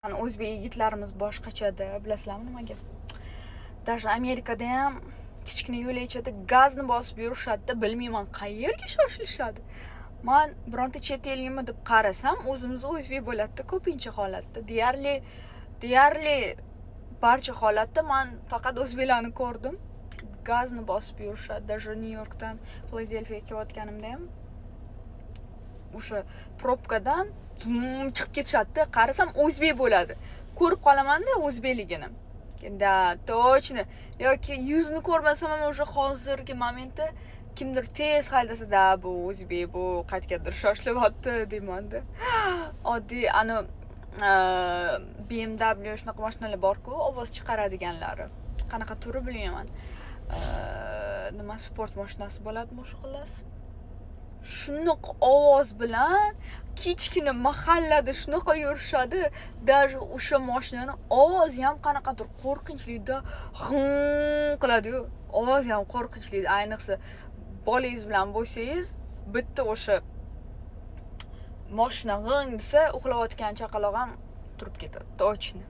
O'zbek yigitlarimiz boshqachada, bilasizlarmi nimaga? Даже Amerikada ham kichkina yo'lakchada gazni bosib yurishadi-da, bilmayman, qayerga shoshilishadi. Man bironta chet elnimi deb qarasam, o'zimiz o'zbek bo'ladi-da ko'pincha holatda. Deyarli barcha holatda man faqat o'zbeklarni ko'rdim. Gazni bosib yurishadi. Даже Nyu Yorkdan Filadelfiyaga kelayotganimda ham o'sha probkadan zum chiqib ketishadi-da, qarasam, o'zbek bo'ladi. Ko'rib qolaman-da o'zbekligini. Да, точно. Yoki yuzini ko'rmasam ham, o'sha hozirgi momentda kimdir tez haydasa, da, bu o'zbek, bu qayergadir shoshilyapti deyman-da. Oddiy ani BMW, shunaqa mashinalar bor-ku, ovoz chiqaradiganlari. Qanaqa turi, bilmayman. Nima, sport mashinasi bo'ladimi o'sha, xullas. Shunaqa ovoz bilan kichkina mahallada shunaqa yurishadi. Даже o'sha mashinani ovozi ham qanaqadir qo'rqinchli-da, g'ing qiladi-yu. Ovozi ham qo'rqinchli. Ayniqsa bolangiz bilan bo'lsangiz, bitta o'sha moshina g'ing desa, uxlayotgan chaqaloq ham turib ketadi. Точно.